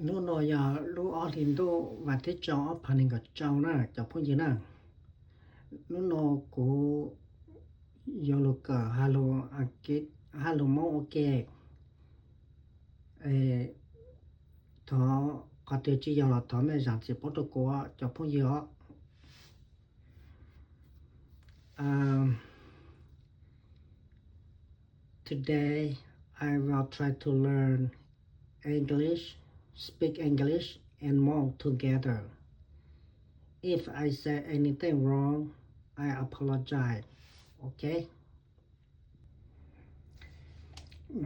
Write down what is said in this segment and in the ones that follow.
Hnub no yog lub ob hlis ntuj vas thib rau ob phav nees nkaum rau na cov phooj ywg na. Hnub no kuv yuav lug kawm hais lus Moob ua ke. Thov qhov twg tsis yog los thov mej zam txim pub rau kuv cov phooj ywg os. Today I will try to learn English, speak English and Hmong together. If I say anything wrong, I apologize. Okay?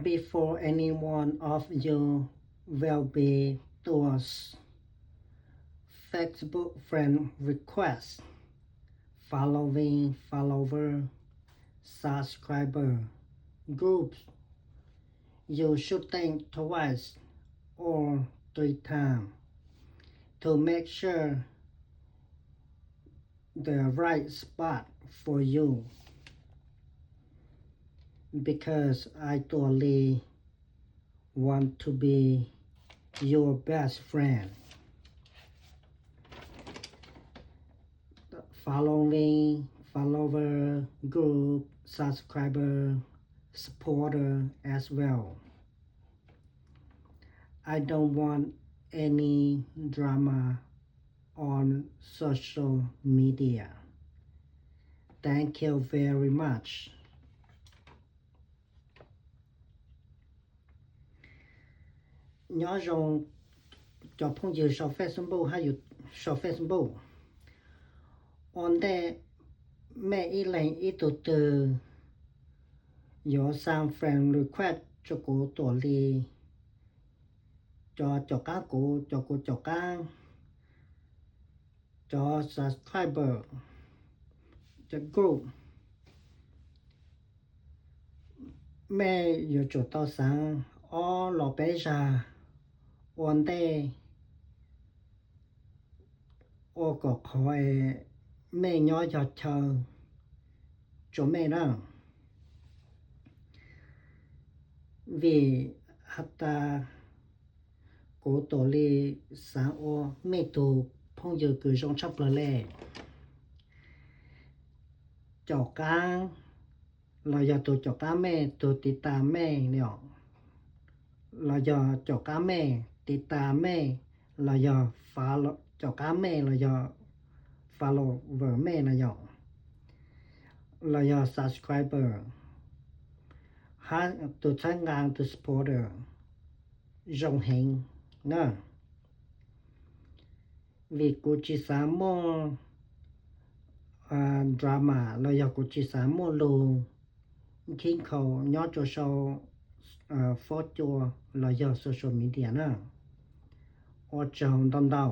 Before any one of you will be towards Facebook friend request, following, follower, subscriber, groups, you should think twice or three times to make sure the right spot for you, because I totally want to be your best friend. Following, follower, group, subscriber, supporter as well. I don't want any drama on social media. Thank you very much. Nyob zoo cov phooj ywg sau Facebook hab yus sau Facebook. Ua ntej mej ib leeg ib tug twg yuav send friend request rua kuv tuam li cov caum qaab kuv, cov kuv caum qaab, cov subscriber, cov group, mej yuav tsum tau xaav ob los peb zag ua ntej ua kom qhov mej nyob yog chaw rua mej na. Vim has tas kuv tuam li xaav ua mej tug phooj ywg kws zoo tshaj plawg le. Caum qaab los yog tug caum qaab mej, tug tiv tas mej no, los yog caum qaab mej, tiv tas mej, los yog caum qaab mej los yog follower mej no yom, los yog subscriber, hab tug txhawb nqaa tug supporter zoo heev na. Vim kuv tsis xav muaj drama los yog kuv tsis xav muaj lug khib nkhaus nyob rua sau foob cua los yog social media na. Ua tsaug ntau ntau.